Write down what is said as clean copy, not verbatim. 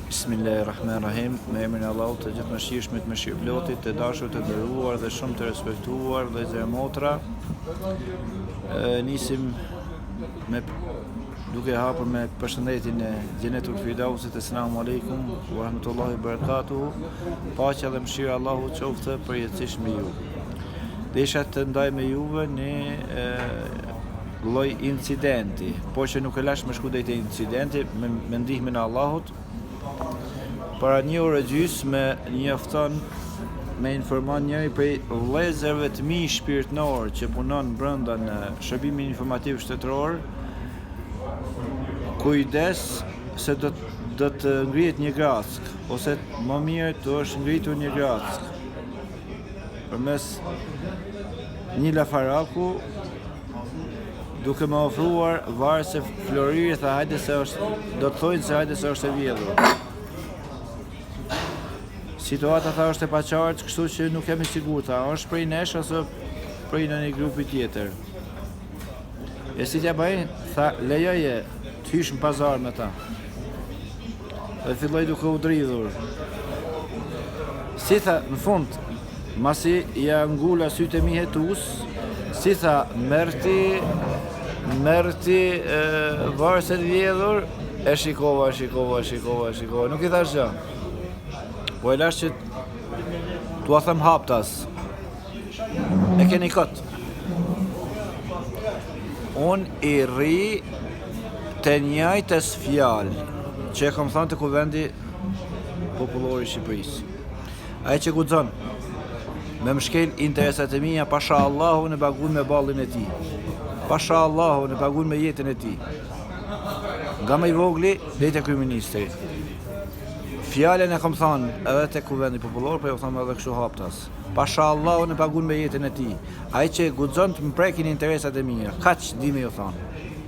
Bismillahirrahmanirrahim. Me emrin e Allahut të gjithëmëshirshmit, mëshirëplotit, të dashur, të nderuar dhe shumë të respektuar vëllezër e motra. E, nisim me duke hapur me përshëndetjen e Xhenetul Firdausit, Esselamu Alejkum wa Rahmetullahi wa Barakatuhu. Paqja dhe mëshira e Allahut qoftë përjetësisht mbi ju. Desha të ndaj me juve një e, lloj incidenti, por që nuk e lash me shku deri te incidenti me, me ndihmën e Allahut. Para një orë e gjysë më njofton më informon njëri prej vëllezërve të mi shpirtnor që punon brenda në shërbimin informativ shtetëror. Kujdes se do do të ngrihet një grackë ose më mirë të është ngritur një grackë përmes një lafaraku duke më ofruar varëse floriri tha hajde se është do të thojnë se hajde se është e vjedhur. Situata tha është e paqartë, kështu që nuk jam i sigurt, tha, është prej nesh ose prej ndonjë grupi tjetër. E si t'ja bëj? Tha, lejoje të hysh në pazar me ta. Dhe filloi duke u dridhur. Si tha, në fund, masi ja ngula sytë e mi hetus, si tha, merr ti, merr ti varëse të vjedhur, e shikova, e shikova, e shikova, e shikova, nuk i thash gjë. Po e lash që t'ua them haptas. E keni kot. Unë i rri të njëjtës fjalë që e kom thënë te Kuvendi Popullor i Shqipërisë. Ai që guxon me më shkel interesat e mia, pasha Allahun e pagun me ballin e tij. Pasha Allahun e pagun me jetën e tij. Nga më i vogli deri te kryeministri. Fjalën e kom thënë edhe te Kuvendi Popullor, po e them edhe kështu haptas. Pasha Allahun e pagun me jetën e tij. Ai që guxon të më prekin interesat e mia, kaq di me ju thonë.